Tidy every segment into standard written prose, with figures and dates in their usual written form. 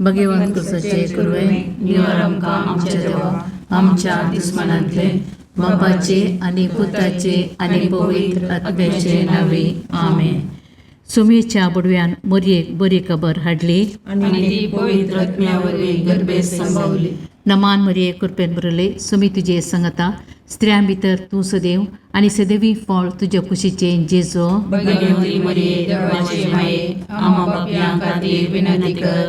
भगवंत कुसाचे कुरवे निवार आमकां आमच्या देवा आमच्या दुस्मानांतले बापाचे आनी पुताचे आनी पवित्र आत्म्याचे नावे आमेन. सुमेच्या बुडव्यान मोरयेक बरी खबर हाडली आनी ती पवित्र आत्म्या वरवीं गर्भेत संभवली. नमान मरिये कृपेन भरले सुमी तुजे संगता स्त्रियां भितर तूं सदैव आनी सदैवी फळ तुज्या कुशीचें जेजो. भगवती मरिये देवाचे माये आम्हा पापयां खातीर विनंती कर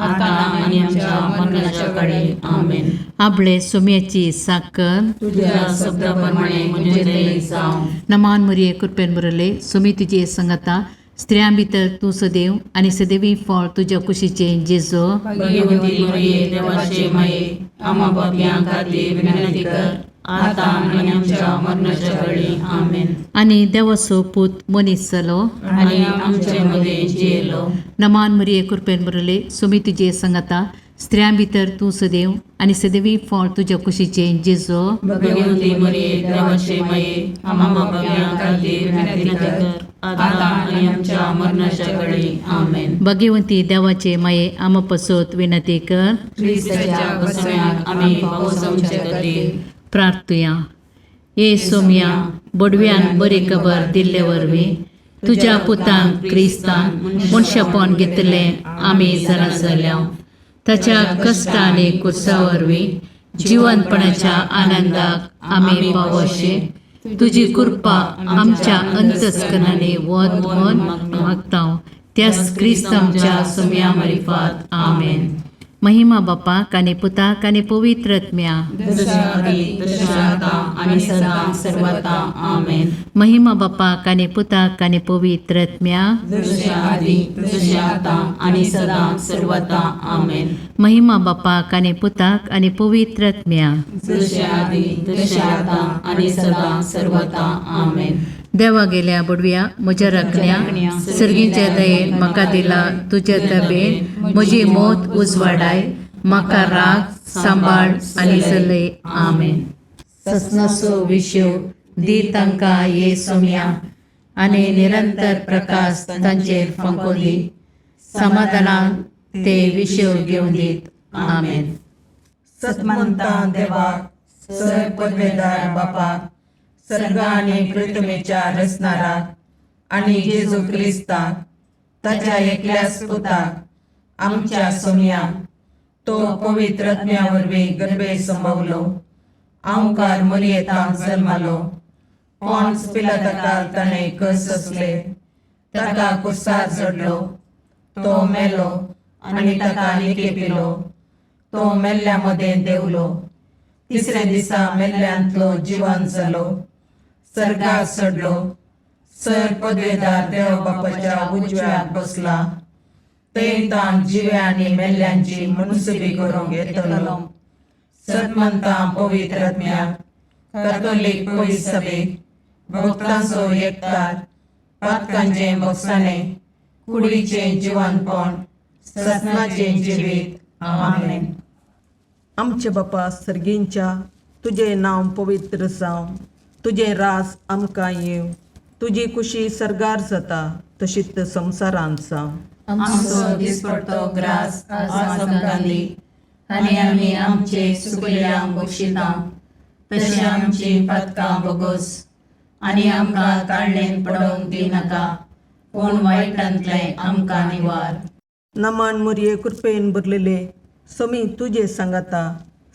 आता आनी आमच्या मरणाच्या काळी. आमेन. आपले सुम्याची साकर तुझ्या शब्दा प्रमाणे म्हणजे ते जावं. नमान मरिये कृपेन भरले सुमी तुजे संगता स्त्रियां भितर तूं सदैव आनी सदैवी फळ तुज्या कुशीचें जेजो. भगवती मरिये देवाचे माये आम्हा पापयां खातीर विनंती कर आता आनी आमच्या मरणाच्या काळी. आमेन. आनी देवाचो पूत मनीस जालो आनी आमचे मदें जियेलो. नमान मरिये कृपेन भरले सुमी तुजे संगता स्त्रियां भितर तूं सदैव आनी सदैवी फळ तुज्या कुशीचें जेजो. भगवती मरिये देवाचे माये आम्हा पापयां खातीर विनंती कर आता आनी आमच्या मरणाच्या काळी. आमेन. भगवंती देवाचे माये आमा पसत विनंती कर. क्रिस्ताच्या बसम्याक आमी पावसांचे खातीर. प्रार्थुया. ये सोम्या बोडव्यान बरी खबर दिल्ले वरवीं तुज्या पुतान क्रिस्तान मनशापण घेतलें आमी जाणा जाल्या ताच्या कश्ट आनी कुर्सा वरवीं जिवनपणाच्या आनंदाक आमी पावोशे तुजी कृपा आमच्या अंतस्करणांनी वत म्हण मागता त्याच क्रिस्त आमच्या सोम्या मारिफात. आमेन. महिमा बापाक आनी पुताक आनी पवित्र आत्म्या. जशा आदी तशें आता आनी सदां सर्वता. आमेन. महिमा बापाक आनी पुताक आनी पवित्र आत्म्या. जशें आदी तशें आतां आनी सदां सर्वता. आमेन. महिमा बापाक आनी पुताक आनी पवित्र आत्म्या. जशें आदी तशें आतां आनी सदां सर्वता. आमेन. देवा गेल्या बुडव्या म्हज्या राखण्या सर्गीच्या दयेन म्हाका दिला तुज्या तबेन म्हजी मोत उजवाडाय म्हाका राग सांबाळ आनी चलय. आमेन. ससनाचो विशेव दी तांकां ये सोम्या आनी निरंतर प्रकाश तांचेर फांको दी समाधानान ते विशेव घेवन दीत. आमेन. सतमंता देवाक सर पदवेदार बापाक सर्ग आनी पृथ्वीच्या रचणाराक आनी जेजू क्रिस्ताक ताच्या एकल्याच पुताक आमच्या सोमयाक तो पवित्र आत्म्या वरवीं गर्भे संभवलो आंवकार मरियेतांत जल्मालो पॉन्स पिलाताकाल ताणें कस सोंसले ताका कुर्सार चडलो तो मेलो आनी ताका निकेपिलो तो मेल्ल्या मदें देंवलो तिसऱ्या दिसा मेल्ल्यांतलो जिवन जालो सर्गार चडलो सर पदवेदार देव बापाच्या उजव्याक बसला थंय ताण जिव्या आनी मेल्ल्यांची मुनसुबी करूंक येतलो. सतमंता पवित्र आत्म्याक कॅथोलीक पवित्र सभेक भक्तांचो एकतार पातकांचें भोगसाणें कुडीचें जिवनपण ससनाचें जिवीत. आमेन. आमचे बापा सर्गींच्या तुजें नांव पवित्र जावं तुजें राज आमकां येवं तुजी कुशी सर्गार जाता तशीच संवसारांत जावं. आमचो दिसपडतो ग्रास आज आमकां दी आनी आमी आमचे सुकल्यांक बक्षिता तशें आमची पातकां बोगोस आनी आमकां ताळणेन पडोवंक दिनाका पूण वायटांतलें आमकां निवार. नमान मुरये कृपेन भरलेले समी तुजे सांगाता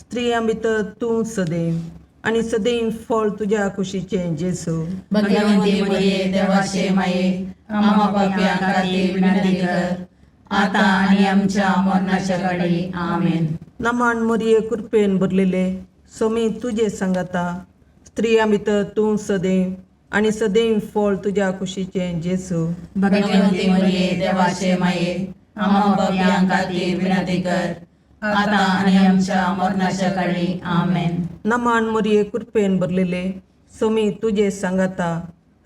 स्त्रियां भितर तूं सदैव आनी सदैव फळ तुज्या कुशीचें जेजू. भगवंती मरिये देवाचे माये आम्हा पापयां खातीर विनंती कर आता आनी आमच्या मरणाच्या काळी. आमेन. नमान मुरये कृपेन भरलेले समी तुजे सांगाता स्त्रियां भितर तूं सदैव आनी सदैव फळ तुज्या कुशीचें जेजू. भगवंती मरिये देवाचे माये आम्हा पापयां खातीर विनंती कर आता आनी आमच्या मरणाच्या काळी. आमेन. नमान मुरये कृपेन भरलेले समी तुजे सांगाता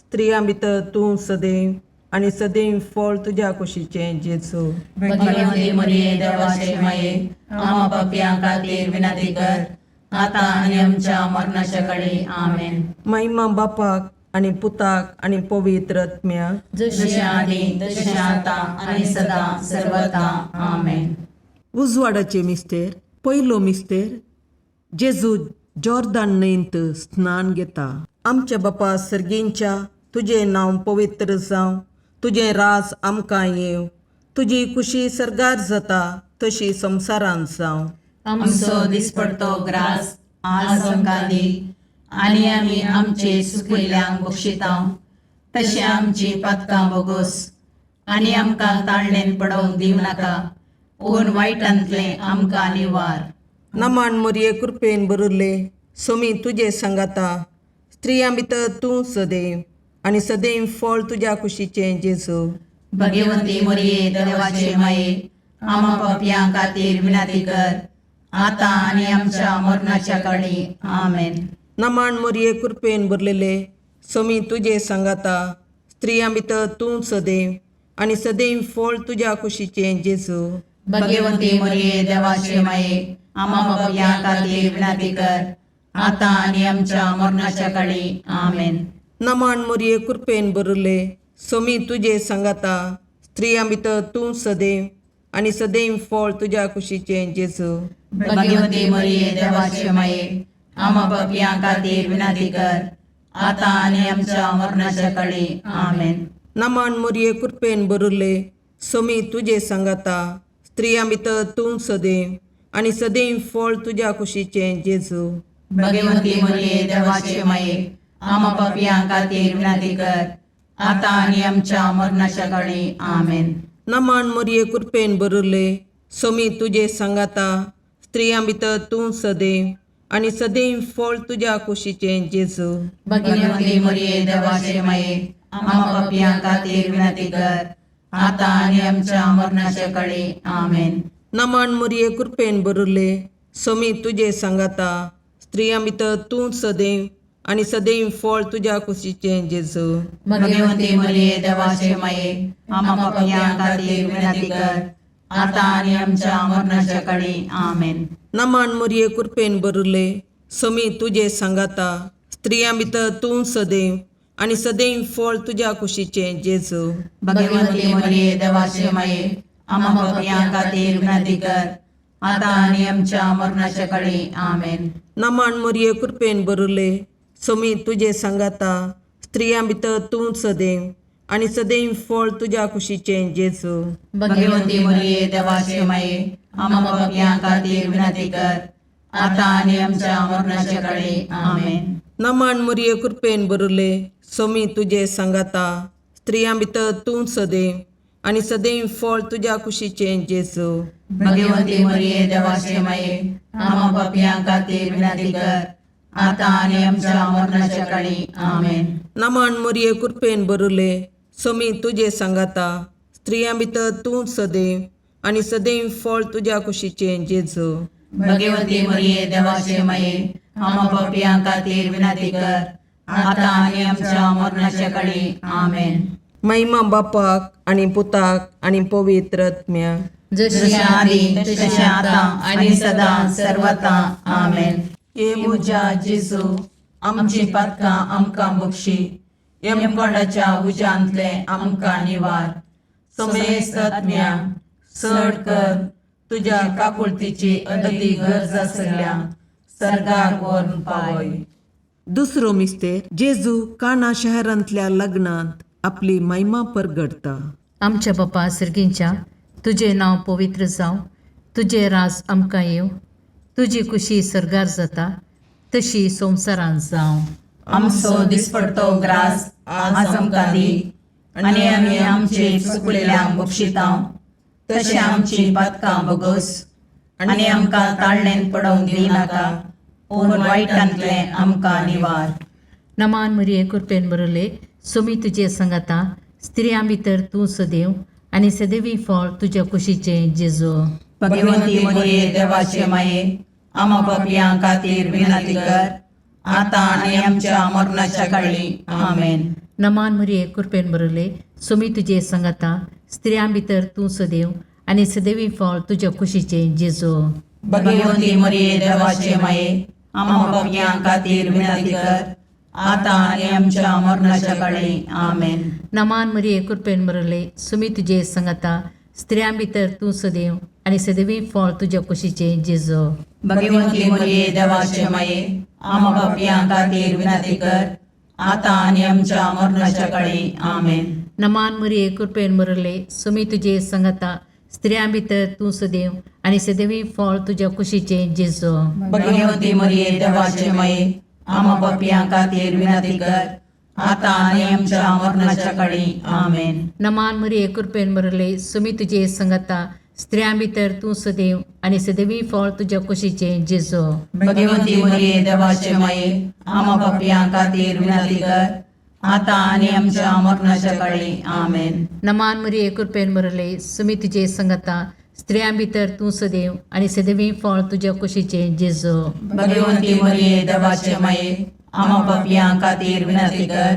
स्त्रियां भितर तूं सदैव आनी सदैव फळ तुज्या कुशीचें जेजू. भगवंती मरिये देवाचे माये आम्हा पापयां खातीर विनंती कर आता आनी आमच्या मरणाच्या काळी. आमेन. महिमा बापाक आनी पुताक आनी पवित्र आत्म्याक. जशें आदी तशें आतां आनी सदां सर्वता. आमेन. उजवाडाचे मिस्तेर. पयलो मिस्तेर, जेजू जॉर्दान न्हंयंत स्नान घेता. आमच्या बापा सर्गींच्या, तुजें नांव पवित्र जावं, तुजें राज आमकां येवं, तुजी कुशी सर्गार जाता तशी संवसारांत जावं. आमचो दिसपडतो ग्रास आज आमकां दी आनी आमी आमचे सुकिल्ल्यांक बक्षितांव तशें आमची पातकां बोगोस आनी आमकां ताळणेन पडोवंक दिवं नाका पूण वायटांतलें आमकां निवार. नमान मोरये, कृपेन भरिल्ले, सोमी तुजे सांगाता, स्त्रियां भितर तूं सदैव आनी सदैव फळ तुज्या कुशीचें जेजू. भगवंती मोरये, देवाचे माये, आमा पापयां खातीर विनंती कर आतां आनी आमच्या मरणाच्या काळी. आमेन. नमान मोरये, कृपेन भरलेले, सोमी तुजे सांगाता, स्त्रियां भितर तूं सदैव आनी सदैव फळ तुज्या कुशीचें जेजू. भगवंती मोरये, देवाचे माये, आमा पापयां खातीर विनंती कर आतां आनी आमच्या मरणाच्या काळी. आमेन. नमान मोरये, कृपेन भरिल्ले, सोमी तुजे सांगाता, स्त्रियां भितर तूं सदैव आनी सदैव फळ तुज्या कुशीचें जेजू. भगवंती मोरये, देवाचे माये, आमा पापयां खातीर विनंती कर आतां आनी आमच्या मरणाच्या काळी. आमेन. नमान मोरये, कृपेन भरिल्ले, सोमी तुजे सांगाता, स्त्रियां भितर तूं सदैव आनी सदैव फळ तुज्या कुशीचें जेजू. भगवंती मोरये, देवाचे माये, आमा पापयां खातीर विनंती कर आतां आनी आमच्या मरणाच्या काळी. आमेन. नमान मोरये, कृपेन भरिल्ले, सोमी तुजे सांगाता, स्त्रियां भितर तूं सदैव आनी सदैव फळ तुज्या कुशीचें जेजू. भगवंती मोरये, देवाचे माये, आमा पापयां खातीर विनंती कर आतां आनी आमच्या मरणाच्या काळी. आमेन. नमान मोरये, कृपेन भरिल्ले, सोमी तुजे सांगाता, स्त्रियां भितर तूं सदैव आनी सदैव फळ तुज्या कुशीचें जेजू. भगवंती मोरये, देवाचे माये, आमा पापयां खातीर विनंती कर आतां आनी आमच्या मरणाच्या काळी. आमेन. नमान मोरये, कृपेन भरिल्ले, सोमी तुजे सांगाता, स्त्रियां भितर तूं सदैव आनी सदैव फळ तुज्या कुशीचें जेजू. भगवंती मोरये, देवाचे माये, आमा पापयां खातीर विनंती कर आतां आनी आमच्या मरणाच्या काळी. आमेन. नमान मोरये, कृपेन भरिल्ले, सोमी तुजे सांगाता, स्त्रियां भितर तूं सदैव आनी सदैव फळ तुज्या कुशीचें जेजू. भगवंती मोरये, देवाचे माये, आमा पापयां खातीर विनंती कर आतां आनी आमच्या मरणाच्या काळी. आमेन. नमान मोरये, कृपेन भरिल्ले, सोमी तुजे सांगाता, स्त्रियां भितर तूं सदैव आनी सदैव फळ तुज्या कुशीचें जेजू. भगवंती मोरये, देवाचे माये, आमा पापयां खातीर विनंती कर आतां आनी आमच्या मरणाच्या काळी. आमेन. नमान मोरये, कृपेन भरिल्ले, सोमी तुजे सांगाता, स्त्रियां भितर तूं सदैव आनी सदैव फळ तुज्या कुशीचें जेजू. भगवंती मोरये, देवाचे माये, आमा पापयां खातीर विनंती कर आतां आनी आमच्या मरणाच्या काळी. आमेन. महिमा बापाक आनी पुताक आनी पवित्र आत्म्याक. जशी जशें आदी तशें आतां आनी सदां सर्वता. आमेन. हे म्हज्या जेजू, आमची पातकां आमकां बक्षी, यमकोंडाच्या उज्यांतलें आमकां निवार, समेस्त आत्म्या चड कर तुज्या काकुळतीची अदती गरज आसल्या सर्गाक व्हरून पावय. दुसरो मिस्तेर, जेजू काना शहरांतल्या लग्नांत आपली महिमा परगडता. आमच्या बापा सर्गींच्या, तुजें नांव पवित्र जावं, तुजें राज आमकां येवं, तुजी कुशी सर्गार जाता तशी संवसारांत जावं. आमचो दिसपडतो ग्रास आज आमकां दी आनी आमी आमचे चुकलेल्यांक बक्षितांव तशें आमची पातकां बगोस आनी आमकां ताळणेन पडोवंक दिवनाका पूण वायटांतलें आमकां निवार. नमान मरिये, कृपेन बरले, सोमी तुजे संगाता, स्त्रियां भितर तूं सदैव आनी सदैवी फळ तुज्या कुशीचें जेजू. भगवंती मोरये, देवाचे माये, आमा पापयां खातीर विनंती कर आतां आनी आमच्या मरणाच्या काळी. आमेन. नमान मरिये, कृपेन बरले, सोमी तुजे संगाता, स्त्रियां भितर तूं सदैव आनी सदैवी फळ तुज्या कुशीचें जेजू. भगवंती मोरये, देवाचे माये, आमा पापयां खातीर विनंती कर आतां आनी आमच्या मरणाच्या काळी. आमेन. नमान मरिये, कृपेन बरले, सुमी तुजे संगाता, स्त्रियां भितर तूं सदैव आनी सदैवी फळ तुज्या कुशीचें जेजो. भगवंती मरिये देवाचे माये, आमा पापयां खातीर विनंती कर, आतां आनी आमच्या मरणाच्या काळी. आमेन. नमान मरिये, कृपेन भरले, सुमी तुजे संगता, स्त्रियां भितर तूं सदैव आनी सदैवी फळ तुज्या कुशीचें जेजो. भगवंती मरिये देवाचे माये, आमा पापयां खातीर विनंती कर, आतां आनी आमच्या मरणाच्या काळी. आमेन. नमान मरिये, कृपेन भरले, सुमी तुजे संगता, स्त्रियां भितर तूं सदैव आनी सदैवी फळ तुज्या कुशीचें जेजो. भगवंती मरिये देवाचे माये, आमा पापयां खातीर विनंती कर, आतां आनी आमच्या मरणाच्या काळी. आमेन. नमान मरिये, कृपेन भरले, सुमी तुजे संगता, स्त्रियां भितर तूं सदैव आनी सदैवी फळ तुज्या कुशीचें जेजो. भगवंती मरिये देवाचे माये, आमा पापयां खातीर विनंती कर,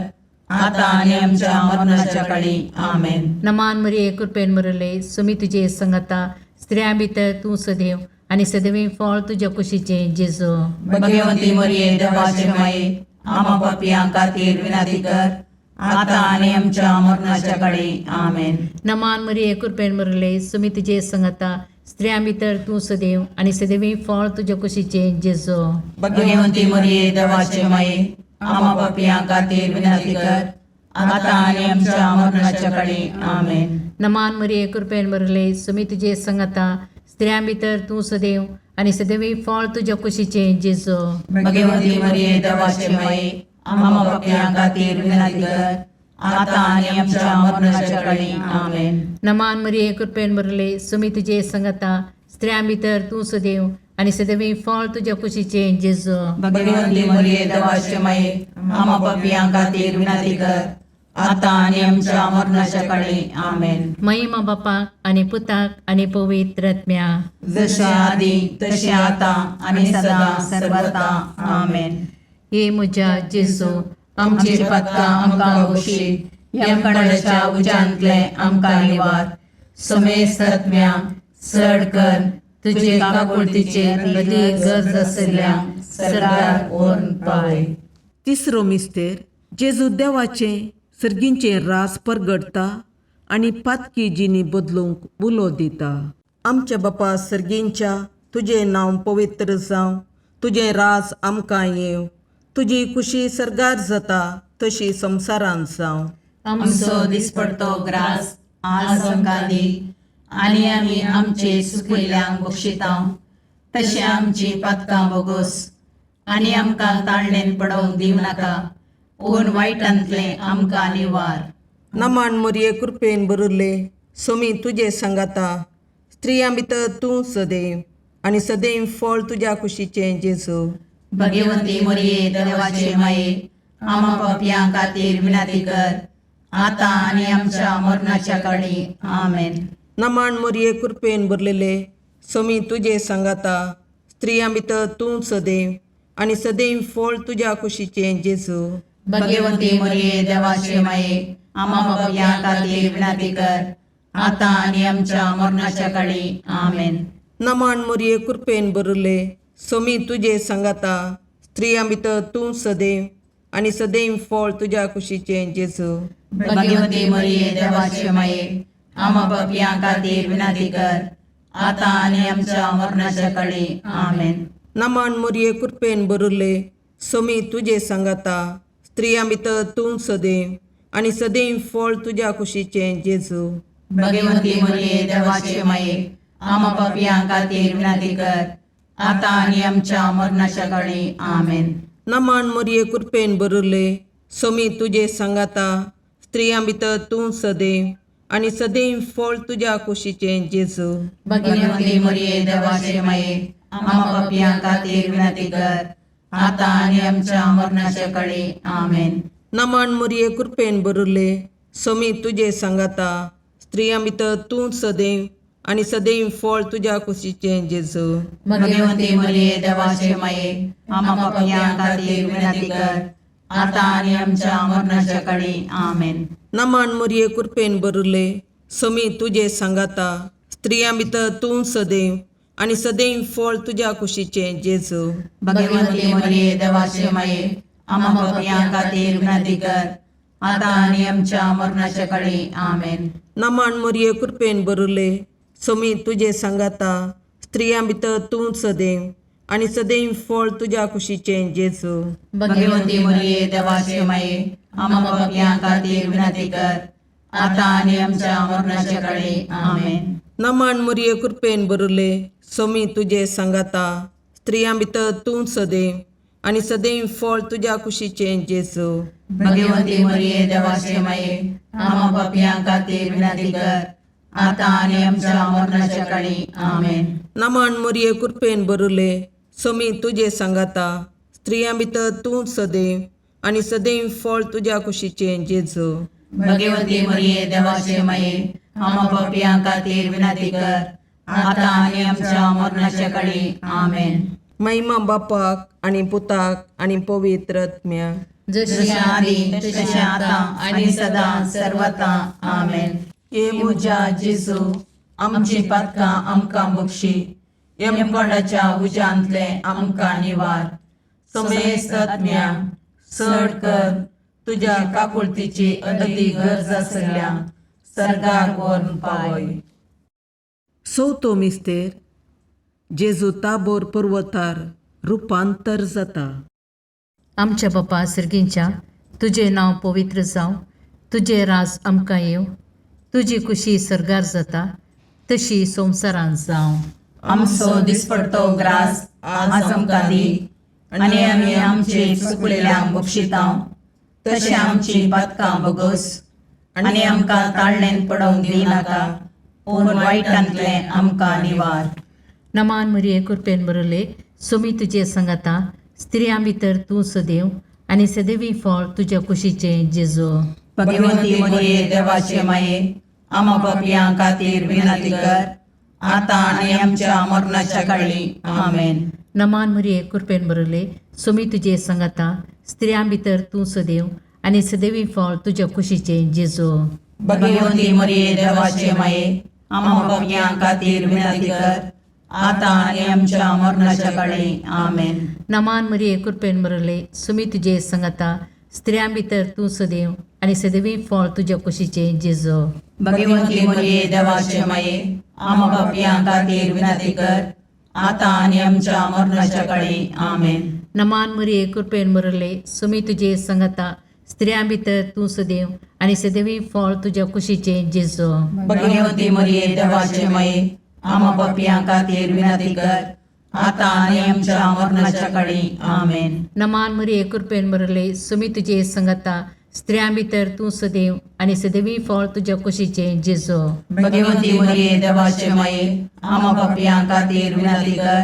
आतां आनी आमच्या मरणाच्या काळी. आमेन. नमान मरिये, कृपेन भरले, सुमी तुजे संगता, स्त्रियां भितर तूं सदैव आनी सदैवी फळ तुज्या कुशीचें जेजो. भगवंती मरिये देवाचे माये, आमा पापयां खातीर विनंती कर, आतां आनी आमच्या मरणाच्या काळी. आमेन. नमान मरिये, कृपेन भरले, सुमी तुजे संगता, स्त्रियां भितर तूं सदैव आनी सदैवी फळ तुज्या कुशीचें जेजो. भगवंती मरिये देवाचे माये, आमा पापयां खातीर विनंती कर, आतां आनी आमच्या मरणाच्या काळी. आमेन. नमान मरिये, कृपेन भरले, सुमी तुजे संगता, स्त्रियां भितर तूं सदैव आनी सदैवी फळ तुज्या कुशीचें जेजो. भगवंती मरिये देवाचे माये, आमा पापयां खातीर विनंती कर, आतां आनी आमच्या मरणाच्या काळी. आमेन. नमान मरिये, कृपेन भरले, सुमी तुजे संगता, स्त्रियां भितर तूं सदैव आनी सदैवी फळ तुज्या कुशीचें जेजो. भगवंती मरिये देवाचे माये, आमा पापयां खातीर विनंती कर, आतां आनी आमच्या मरणाच्या काळी. आमेन. महिमा बापाक आनी पुताक आनी पवित्र आत्म्या. जशे आदी तशें आतां आनी सदां सर्वता. आमेन. हे म्हज्या जेजू, आमची पातकां आमकां बक्षी, यमकणाच्या उज्यांतले आमकां निवार, समेस्त आत्म्या चड कर तुजे काकुळतीचेर अदीक गरज आशिल्ल्या सरकार व्हरून पावय. तिसरो मिस्तेर जेजू देवाचें सर्गींचें रास परगटता आनी पातकी जिणी बदलूंक उलो दिता. आमच्या बापा सर्गींच्या, तुजें नांव पवित्र जावं, तुजें राज आमकां येवं, तुजी खुशी सर्गार जाता तशी संवसारांत जावं. आमचो दिसपडतो ग्रास आज आमकां दी, आनी आमी आमचे सुकिल्ल्यांक बक्षिता तशें आमची पातकां बोगोस, आनी आमकां ताळणेन पडोवंक दिवं नाका, पूण वायटांतलें आमकां निवार. नमान मरिये, कृपेन भरिल्ले, सोमी तुजे सांगाता, स्त्रियां भितर तूं सदैव आनी सदैव फळ तुज्या कुशीचें जेजू. भगवंती मरिये देवाचे माये, आमा पापयां खातीर विनंती कर, आतां आनी आमच्या मरणाच्या काळी. आमेन. नमान मरिये, कृपेन भरलेले, सोमी तुजे सांगाता, स्त्रियां भितर तूं सदैव आनी सदैव फळ तुज्या कुशीचें जेजू. भगवंती मरिये देवाचे माये, आमा पापयां खातीर विनंती कर, आतां आनी आमच्या मरणाच्या काळी. आमेन. नमान मरिये, कृपेन भरिल्ले, सोमी तुजे सांगाता, स्त्रियां भितर तूं सदैव आनी सदैव फळ तुज्या कुशीचें जेजू. भगवंती मरिये देवाचे माये, आमा पापयां खातीर विनंती कर, आतां आनी आमच्या मरणाच्या काळी. आमेन. नमान मरिये, कृपेन भरिल्ले, सोमी तुजे सांगाता, स्त्रियां भितर तूं सदैव आनी सदैव फळ तुज्या कुशीचें जेजू. भगवंती मरिये देवाचे माये, आमा पापयां खातीर विनंती कर, आतां आनी आमच्या मरणाच्या काळी. आमेन. नमान मरिये, कृपेन भरिल्ले, सोमी तुजे सांगाता, स्त्रियां भितर तूं सदैव आनी सदैव फळ तुज्या कुशीचें जेजू. भगवंती मरिये देवाचे माये, आमा पापयां खातीर विनंती कर, आतां आनी आमच्या मरणाच्या काळी. आमेन. नमान मरिये, कृपेन भरिल्ले, सोमी तुजे सांगाता, स्त्रियां भितर तूं सदैव आनी सदैव फळ तुज्या कुशीचें जेजू. भगवंती मरिये देवाचे माये, आमा पापयां खातीर विनंती कर, आतां आनी आमच्या मरणाच्या काळी. आमेन. नमान मरिये, कृपेन भरिल्ले, सोमी तुजे सांगाता, स्त्रियां भितर तूं सदैव आनी सदैव फळ तुज्या कुशीचें जेजू. भगवंती मरिये देवाचे माये, आमा पापयां खातीर विनंती कर, आतां आनी आमच्या मरणाच्या काळी. आमेन. नमन मोरये, कृपेन बरुले, सोमी तुजे सांगाता, स्त्रियां भितर तूं सदैव आनी सदैव फळ तुज्या कुशीचें जेजू. भगवंती मरिये, देवाचे माये, आम्हा पापयां खातीर विनंती कर, आतां आनी आमच्या मरणाच्या काळी. आमेन. नमन मोरये, कृपेन बरुले, सोमी तुजे सांगाता, स्त्रियां भितर तूं सदैव आनी सदैव फळ तुज्या कुशीचें जेजू. भगवंती मरिये, देवाचे माये, आम्हा पापयां खातीर विनंती कर, आतां आनी आमच्या मरणाच्या काळी. आमेन. नमन मोरये, कृपेन बरुले, सोमी तुजे सांगाता, स्त्रियां भितर तूं सदैव आनी सदैव फळ तुज्या कुशीचें जेजू. भगवंती मरिये, देवाचे माये, आम्हा पापयां खातीर विनंती कर, आतां आनी आमच्या मरणाच्या काळी. आमेन. महिमा बापाक आनी पुताक आनी पवित्र आत्म्याक. जशी जशें आदी तशें आतां आनी सदां सर्वता. आमेन. हे म्हज्या जेजू, आमची पातकां आमकां बक्षी, यमकोंडाच्या उज्यांतले आमकां निवार, समेस्त आत्म्या चड कर तुज्या काकुळतीची अदी गरज आसल्या सर्गार व्हरून पावय. चवथो मिस्तेर, जेजू ताबोर पर्वतार रुपांतर जाता. आमच्या बापा सर्गींच्या, तुजें नांव पवित्र जावं, तुजें राज आमकां येवं, तुजी कुशी सर्गार जाता तशी संवसारांत जावं. आमचो दिसपडतो ग्रास आज आमकां दी, आनी आमी आमचे चुकलेल्यांक बक्षितां तशें आमची पातकां बगस, आनी आमकां ताळणेन पडोवंक दिनाका, पूण वायटांतलें आमकां निवार. नमान मरिये, कृपेन बरले, सुमी तुजे संगता, स्त्रियां भितर तूं सदैव आनी सदैवी फळ तुज्या कुशीचें जेजू. भगवंती मरिये, देवाचे माये, आमा पापयां खातीर विनंती कर, आतां आनी आमच्या मरणाच्या काळी. आमेन. नमान मरिये, कृपेन बरले, सुमी तुजे संगता, स्त्रियां भितर तूं सदैव आनी सदैवी फळ तुज्या कुशीचें जेजू. भगवंती मरिये, देवाचे माये, आमा पापयां खातीर विनंती कर, आतां आनी आमच्या मरणाच्या काळी. आमेन. नमान मरिये, कृपेन बरले, सुमी तुजे संगता, स्त्रियां भितर तूं सदैव आनी सदैवी फळ तुज्या कुशीचें जेजू. भगवंती मरिये, देवाचे माये, आमा पापयां खातीर विनंती कर, आतां आनी आमच्या मरणाच्या काळी. आमेन. नमान मरिये, कृपेन बरले, सुमी तुजे संगता, स्त्रियां भितर तूं सदैव आनी सदैवी फळ तुज्या कुशीचें जेजू. भगवंती मरिये, देवाचे माये, आमा पापयां खातीर विनंती कर, आतां आनी आमच्या मरणाच्या काळी. आमेन. नमान मरिये, कृपेन बरले, सुमी तुजे संगता, स्त्रियां भितर तूं सदैव आनी सदैवी फळ तुज्या कुशीचें जेजू. भगवंती मरिये, देवाचे माये, आमा पापयां खातीर विनंती कर,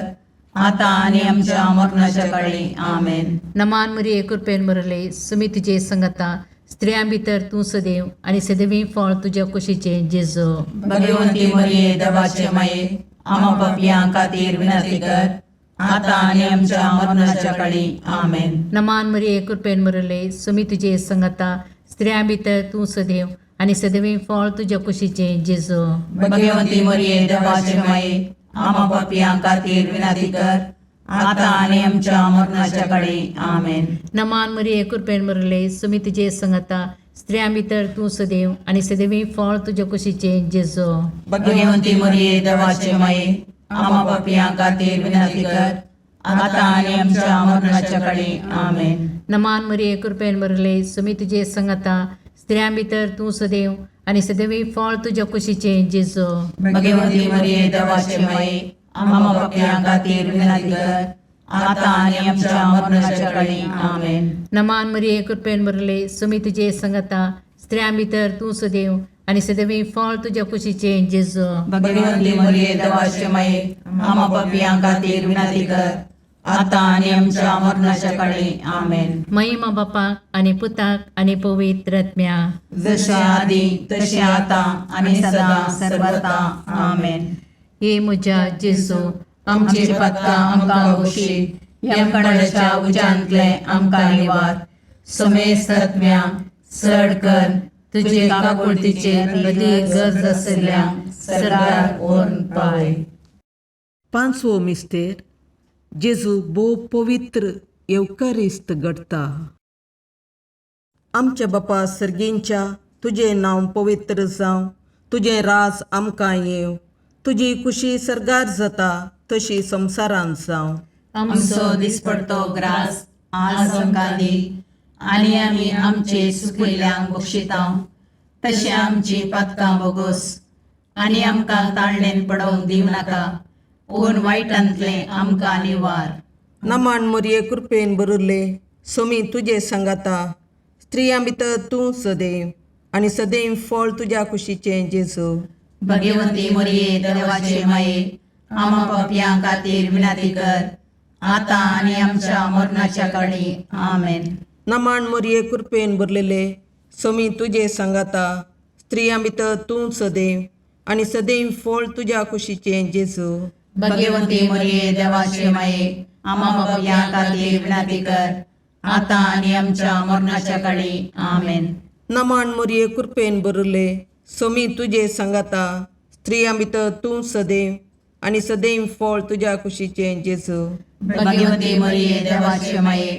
आतां आनी आमच्या मरणाच्या काळी. आमेन. नमान मरिये, कृपेन बरले, सुमी तुजे संगता, स्त्रियां भितर तूं सदैव आनी सदैवी फळ तुज्या कुशीचें जेजू. भगवंती मरिये, देवाचे माये, आमा पापयां खातीर विनंती कर, आतां आनी आमच्या मरणाच्या काळी. आमेन. नमान मरिये, कृपेन बरले, सुमी तुजे संगता, स्त्रियां भितर तूं सदैव आनी सदैवी फळ तुज्या कुशीचें जेजू. भगवंती मरिये, देवाचे माये, आमा पापयां खातीर विनंती कर, आतां आनी आमच्या मरणाच्या काळी. आमेन. नमान मरिये, कृपेन बरले, सुमी तुजे संगता, स्त्रियां भितर तूं सदैव आनी सदैवी फळ तुज्या कुशीचें जेजू. भगवंती मरिये, देवाचे माये, आमा पापयां खातीर विनंती कर, आतां आनी आमच्या मरणाच्या काळी. आमेन. नमान मरिये, कृपेन बरले, सुमी तुजे संगता, स्त्रियां भितर तूं सदैव आनी सदैवी फळ तुज्या कुशीचें जेजू. भगवंती मरिये, देवाचे माये, आमा पापयां खातीर विनंती कर, आतां आनी आमच्या मरणाच्या काळी. आमेन. नमान मरिये, कृपेन बरले, सुमी तुजे संगता, स्त्रियां भितर तूं सदैव आनी सदैवी फळ तुज्या कुशीचें जेजू. भगवंती मरिये, देवाचे माये, आमा पापयां खातीर विनंती कर, आतां आनी आमच्या मरणाच्या काळी. आमेन. महिमा बापाक आनी पुताक आनी पवित्र आत्म्या. जशें आदी तशें आतां आनी सदां सर्वता. आमेन. हे म्हज्या जेजू, आमची पातकां आमकां बक्षी, यमकंडाच्या उज्यांतले आमकां निवार, समेस्त आत्म्या चड कर तुजे काकुळतीचे अदी गरज आशिल्ल्या सरकार व्हरून पावय. पांचवो मिस्तेर, जेजू भोव पवित्र येवकारिस्त घडटा. आमच्या बापा सर्गींच्या तुजें नांव पवित्र जावं, तुजें राज आमकां येवं, तुजी कुशी सर्गार जाता तशी संवसारांत जावं. आमचो दिसपडतो ग्रास आज आमकां दी आनी आमी आमचे सुकिल्ल्यांक बक्षिता तशें आमची पातकां बोगोस आनी आमकां ताळणेन पडोवंक दिवं नाका पूण वायटांतलें आमकां निवार. नमन मोरये कृपेन भरिल्ले सोमी तुजे सांगाता, स्त्रियां भितर तूं सदैव आनी सदैव फळ तुज्या कुशीचें जेजू. भगवंती मोरये देवाचे माये आमा पापयां खातीर विनंती कर आतां आनी आमच्या मरणाच्या काळी. आमेन. नमन मोरये कृपेन भरलेले सोमी तुजे सांगाता, स्त्रियां भितर तूं सदैव आनी सदैव फळ तुज्या कुशीचें जेजू. भगवंती मोरये देवाचे माये आमा पापयां खातीर विनंती कर आतां आनी आमच्या मरणाच्या काळी. आमेन. नमन मोरये कृपेन भरिल्ले सोमी तुजे सांगाता, स्त्रियां भितर तूं सदैव आनी सदैव फळ तुज्या कुशीचें जेजू. भगवंती मोरये देवाचे माये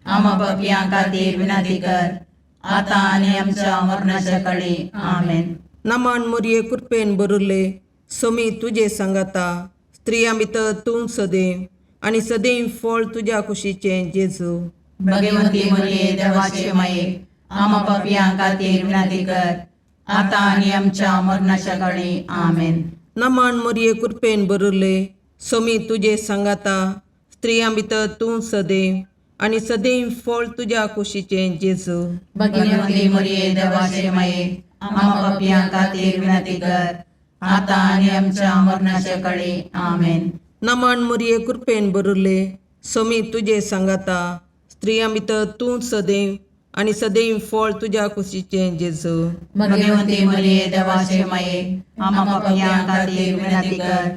आमा पापयां खातीर विनंती कर आतां आनी आमच्या मरणाच्या काळी. आमेन. नमन मोरये कृपेन भरिल्ले सोमी तुजे सांगाता, स्त्रियां भितर तूं सदैव आनी सदैव फळ तुज्या कुशीचें जेजू. भगवंती मोरये देवाचे माये आमा पापयां खातीर विनंती कर आतां आनी आमच्या मरणाच्या काळी. आमेन. नमन मोरये कृपेन भरिल्ले सोमी तुजे सांगाता, स्त्रियां भितर तूं सदैव आनी सदैव फळ तुज्या कुशीचें जेजू. भगवंती मोरये देवाचे माये आमा पापयां खातीर विनंती कर आतां आनी आमच्या मरणाच्या काळी. आमेन. नमन मोरये कृपेन भरिल्ले सोमी तुजे सांगाता, स्त्रियां भितर तूं सदैव आनी सदैव फळ तुज्या कुशीचें जेजू. भगवंती मोरये देवाचे माये आमा पापयां खातीर विनंती कर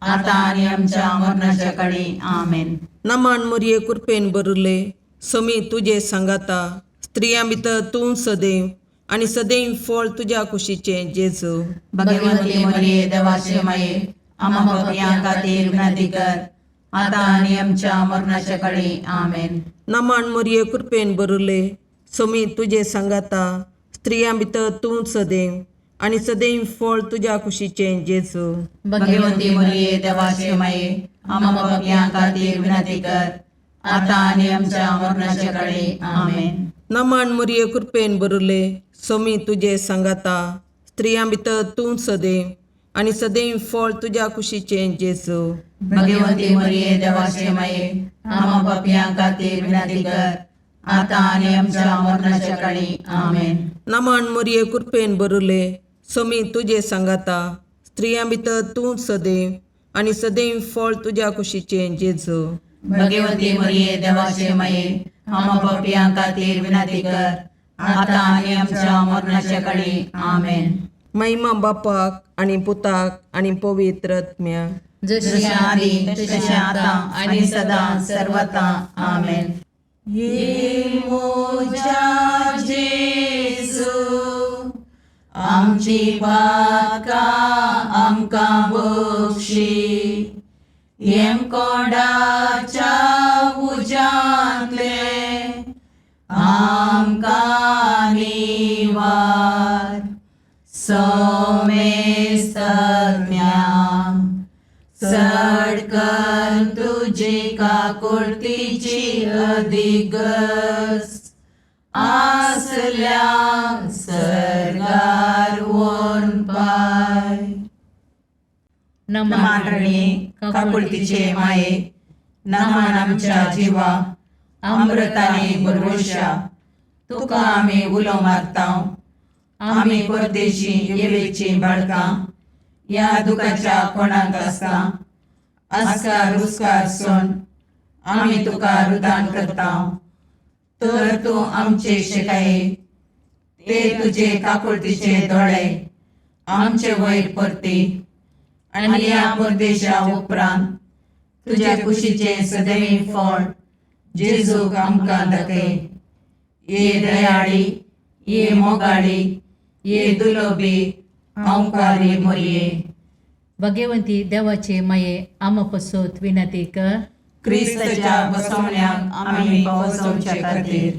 आतां आनी आमच्या मरणाच्या काळी. आमेन. नमन मोरये कृपेन भरिल्ले सोमी तुजे सांगाता, स्त्रियां भितर तूं सदैव आनी सदैव फळ तुज्या कुशीचें जेजू. भगवंती मोरये देवाचे माये आमा पापयां खातीर विनंती कर आतां आनी आमच्या मरणाच्या काळी. आमेन. नमन मोरये कृपेन भरिल्ले सोमी तुजे सांगाता, स्त्रियां भितर तूं सदैव आनी सदैव फळ तुज्या कुशीचें जेजू. भगवंती मोरये देवाचे माये आमा पापयां खातीर विनंती कर आतां आनी आमच्या मरणाच्या काळी. आमेन. नमन मोरये कृपेन भरिल्ले सोमी तुजे सांगाता, स्त्रियां भितर तूं सदैव आनी सदैव फळ तुज्या कुशीचें जेजू. भगवंती मोरये देवाचे माये आमा पापयां खातीर विनंती कर आतां आनी आमच्या मरणाच्या काळी. आमेन. नमन मोरये कृपेन भरिल्ले सोमी तुजे सांगाता, स्त्रियां भितर तूं सदैव आनी सदैव फळ तुज्या कुशीचें जेजू. भगवंती मोरये देवाचे माये आमा पापयां खातीर विनंती कर आतां आनी आमच्या मरणाच्या काळी. आमेन. महिमा बापाक आनी पुताक आनी पवित्र आत्म्याक, जशें आदी तशें आतां आनी सदां सर्वता. आमेन. ये मोजा जेजू आमची पातकां आमकां बक्षी, येमकोंडाच्या उज्यांतले आमकां निवार, सोमेस्तज्ञा चड कर तुजी काकुळतीची अधिगस आसल्या सर्गार वोन पाय. नमान रणी काकुळतीचे माये, नमान आमच्या जिवा अमृताने बरवशा, तुका आमी उलो मारता. आमी परदेशी येवेची बाळकां ह्या दुखाच्या कोणाक आसता आस्कार उस्कार सोन आमी तुका रुदान करता. तर तूं आमचे शिकाये ते तुजे काकुळतीचे दोळे आमचे वयर परती आनी ह्या परदेशा उपरांत तुज्या कुशीचें सदैव फळ जेजूक आमकां दाखय. ये दयाळी, ये मोगाळी, ये दुलोबी ओंकारी मोरये. भगवंती देवाचे माये आमा पसत विनंती कर. क्रिस्ताच्या बसवण्याक आमी पावसोवचे खातीर.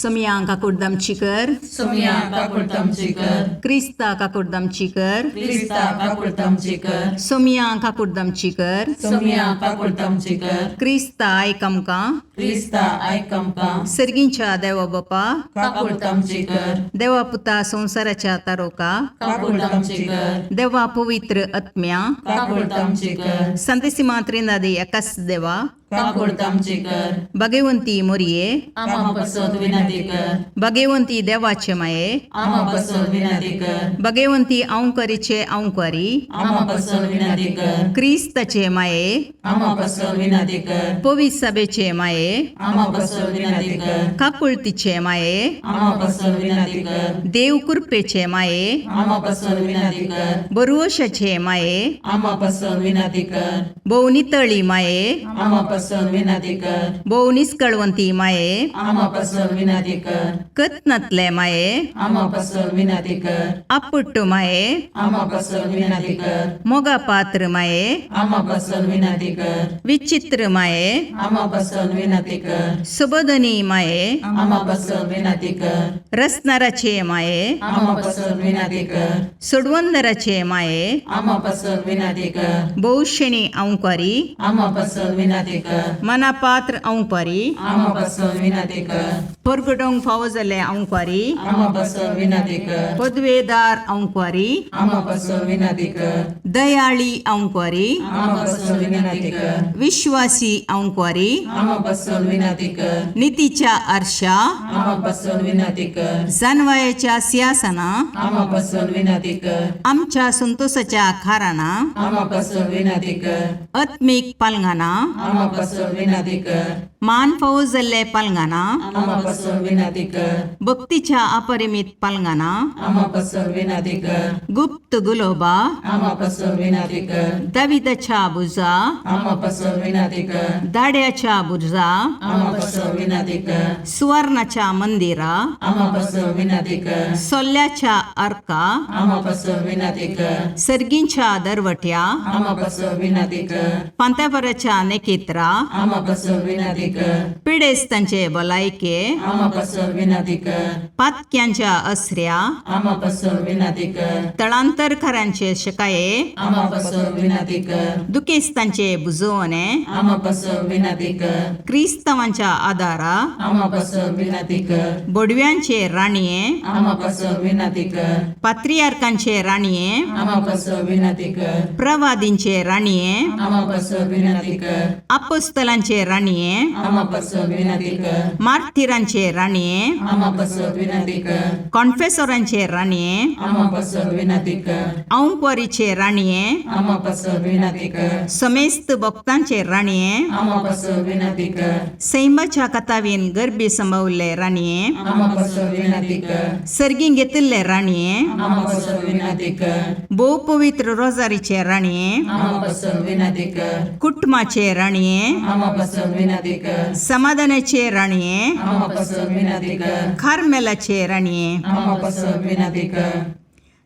सोमया काकुडदामची कर. सोमया काकुळतामची कर. क्रिस्ता काकुडदामची कर. क्रिस्ता काकुळतामची कर. सोमया काकुडदामची कर. सोमया काकुळतामची कर. क्रिस्ता आयक आमकां. क्रिस्ता आयक आमकां. सर्गींच्या देवा बापा, काकुळतामची कर. देवा पुता संवसाराच्या तारोका, काकुळतामची कर. देवा पवित्र आत्म्या, काकुळतामची कर. संतेसिमा त्रिनादी एकाच देवा, काकुळतामची कर. भगवंती मोरये, आमा पसत विनंती कर. भगवंती देवाचे माये, आमा पसत विनंती कर. भगवंती अंकरीचे अंकरी, आमा पसत विनंती कर. क्रिस्ताचे माये, आमा पसत विनंती कर. पवित्र सभेचे माये, आमा पसत विनंती कर. काकुळतीचे माये, आमा पसत विनंती कर. देव कृपेचे माये, आमा पसत विनंती कर. बरुवशाचे माये, आमा पसत विनंती कर. भोवनितळी माये, आमा पसत विनंती कर. भोव निस्कळवंती माये, आमा पसत विनंती कर. कत्नातले माये, आमा पसत विनंती कर. आपुट्ट माये, आमा पसत विनंती कर. मोगा पात्र माये, आमा पसत विनंती कर. विचित्र माये, आमा पसत विनंती कर. सुबोधनी माये, आमा पसत विनंती कर. रसनाराचे माये, आमा पसत विनंती कर. सोडवंदराचे माये, आमा पसत विनंती कर. भोवशेणी अंकारी, आमा पसत विनंती कर. मनापात्र अंकारी, आमा पसत विनंती कर. परगटोंक फावो जाल्ले अंकारी, आमा पसत विनंती कर. पदवेदार अंकारी, आमा पसत विनंती कर. दयाळी अंकारी, आमा पसत विनंती कर. विश्वासी अंकारी, आमा पसत विनंती कर. नितीच्या आरशा, आमा पसत विनंती कर. जानवायाच्या सिंहासना, आमा पसत विनंती कर. आमच्या संतोषाच्या खाराना, आमा पसत विनंती कर. आत्मीक पालंगाना, आमा पसत विनंती कर. मान फावो जाल्ले पालंगाना, आमा पसत विनंती कर. भक्तीच्या अपरिमित पालंगाना, आमा पसत विनंती कर. गुप्त गुलोबा, आमा पसत विनंती कर. दाविदाच्या बुजा, आमा पसत विनंती कर. दाड्याच्या बुजा, आमा पसत विनंती कर. सुवर्णाच्या मंदिरा, आमा पसत विनंती कर. सोल्ल्याच्या अर्का, आमा पसत विनंती कर. सर्गींच्या दरवट्या, आमा पसत विनंती कर. पांत्यापराच्या नेकेत्रा, आमा पसत विनंती कर. पिडेस्तांचे भलायके, आमा पसत विनंती कर. पातक्यांच्या असऱ्या, आमा पसत विनंती कर. तळांतरकारांचे शकाये, आमा पसत विनंती कर. दुखेस्तांचे बुजवणे, आमा पसत विनंती कर. क्रिस्तांवांच्या आदारा, आमा पसत विनंती कर. बोडव्यांचे राणये, आमा पसत विनंती कर. पात्रियार्कांचे राणये, आमा पसत विनंती कर. प्रवादींचे राणये, आमा पसत विनंती कर. अपोस्तलांचे राणये, आमा पसत विनंती कर. मार्थिरांचे राणये, आमा पसत विनंती कर. कॉन्फेसोरांचे राणये, आमा पसत विनंती कर. औंकवारीचे राणये, आमा पसत विनंती कर. समेस्त भक्तांचे राणये, आमा पसत विनंती कर. सैमाच्या कथावीन गर्भी संभवल्ले राणये, आमा पसत विनंती कर. सर्गीं घेतिल्ले राणये, आमा पसत विनंती कर. भोव पवित्र रोजारीचे राणये, आमा पसत विनंती कर. कुटुंबाचे राणये, आमा पसत विनंती कर. समाधानाचे राणये, आमा पसत विनंती कर. कार्मेलाचे राणये, आमा पसत विनंती कर.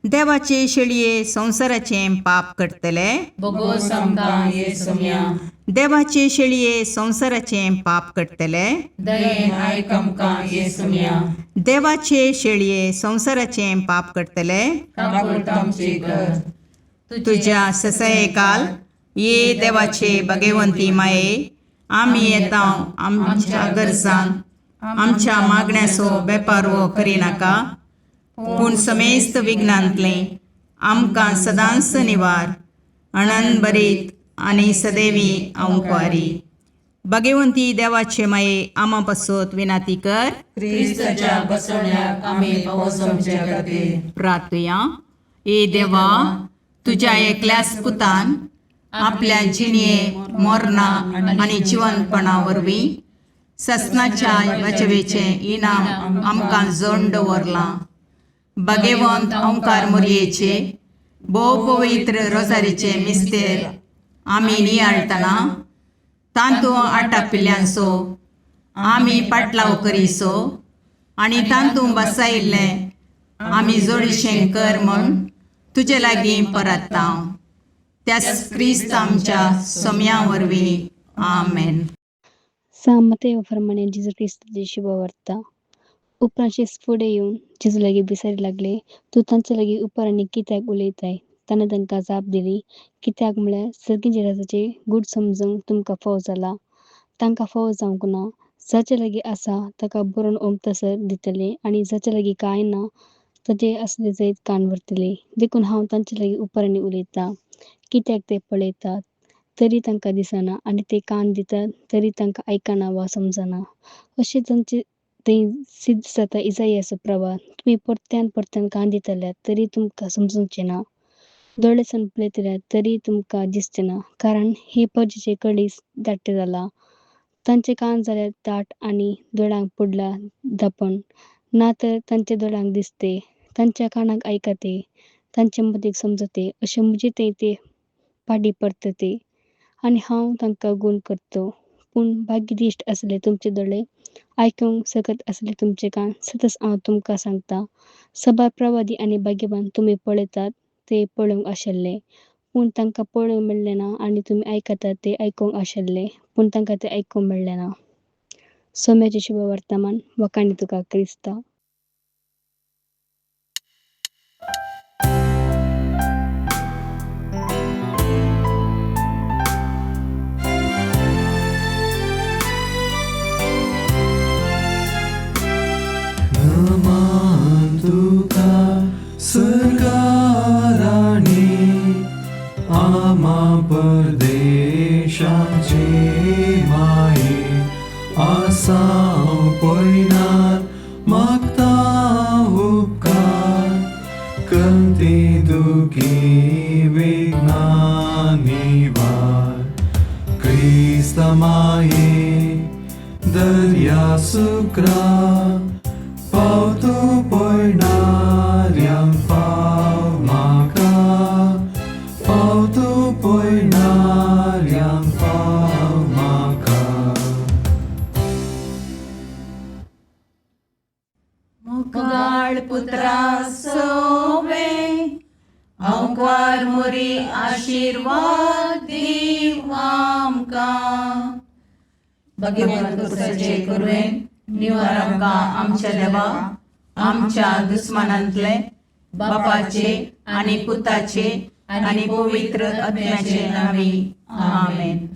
देवाचे शेळये संवसाराचें पाप करतले, बोगोस आमकां ये सोम्या. देवाचे शेळये संवसाराचें पाप करतले, दयेन आयक आमकां ये सोम्या. देवाचे शेळये संवसाराचें पाप करतले, काकुळतामची कर. तुज्या ससयकाल ये देवाचे भगवंती माये, आमी येता आमच्या गरजान आमच्या मागण्याचो बेपारवो करिनाका, पूण समेस्त विघ्नांतलें आमकां सदांच निवार अणन बरीत आनी सदैवी अंकवारी. भगवंती देवाचे माये, आमा पासत विनाती कर. क्रिस्ताच्या बसवण्याक आमी पावस आमच्या खातीर. प्रार्थुया. ए देवा, तुज्या एकल्याच पुतान आपल्या जिणये मोरना आनी जिवनपणा वरवीं ससनाच्या बचवेचें इनाम आमकां जोड दवरलां. भगवंत ओंकार मोरयेचे भोव पवित्र रोजारीचे मिस्तेर आमी नियाळटना तांतू आटापिल्ल्यांचो आमी पाटलाव करीसो आनी तांतू बसायिल्लें आमी जोडीशें कर म्हूण तुजे लागीं परत्ता, त्याच क्रिस्त आमच्या सोम्या वरवीं. आमेन. San Mateo प्रमाणे जेजू क्रिस्ताची शुभवार्ता. उपरांत शीस फुडें येवन जेजू लागीं विचारी लागले, तूं तांचे लागीं उपरांनी कित्याक उलयताय? ताणें तांकां जाप दिली, कित्याक म्हळ्यार सर्गीच्या राजाचें गूढ समजूंक तुमकां फाव जालां, तांकां फाव जावंक ना. जाचे लागीं आसा ताका बरोवन ओंपतासर दितले आनी जाचे लागीं कांय ना ताचें आसलें जैत काण व्हरतले. देखून हांव तांचे लागीं उपरांनी उलयतां, कित्याक ते पळयतात तरी तांकां दिसना आनी ते कान दितात तरी तांकां आयकना वा समजना. अशें तांचे थंय सिद्ध जाता इजायाचो प्रवाद, तुमी परत्यान परत्यान कान दितल्यात तरी तुमकां समजूचें ना, दोळे सावन पळयतल्यात तरी तुमकां दिसचें ना, कारण हे परजेचें कळीस धाडटें जालां. तांचे कान जाल्यार दाट आनी दोळ्यांक पडला धांपण, ना तर तांच्या दोळ्यांक दिसते, तांच्या कानाक आयकते, तांचे मतीक समजते, अशें म्हजे थंय ते फाटीं परतते आनी हांव तांकां गूण करतो. पूण भाग्यदिश्ट आसले तुमचे दोळे, आयकूंक सकत आसले तुमचे कान. सतच हांव तुमकां सांगता, सबार प्रवादी आनी भाग्यवान तुमी पळयतात ते पळोवंक आशिल्ले, पूण तांकां पळोवंक मेळ्ळें ना, आनी तुमी आयकतात ते आयकूंक आशिल्ले, पूण तांकां तें आयकूंक मेळ्ळें ना. सोम्याचें शुभ वर्तमान. वखाणी तुका क्रिस्ता. नमन तुका सरकाराणी आमा परदेशाचे माये आसाव पयनार मागता उपकार कंती दुखी विघ्ना निवार क्रिस्ता माये दर्या सुक्रा पावतो पयणाऱ्यांक पाव म्हाका पावतो पयणाऱ्यांक पाव म्हाका. मुगाळ पुत्रा सोवे अंकार मोरी आशिर्वाद दीव आमकां. भगवंत पुरुषाचे कुरवेन निवार आमकां आमच्या देवा आमच्या दुस्मानांतले बापाचे आनी पुताचे आनी पवित्र आत्म्याचे नांवी. आमेन.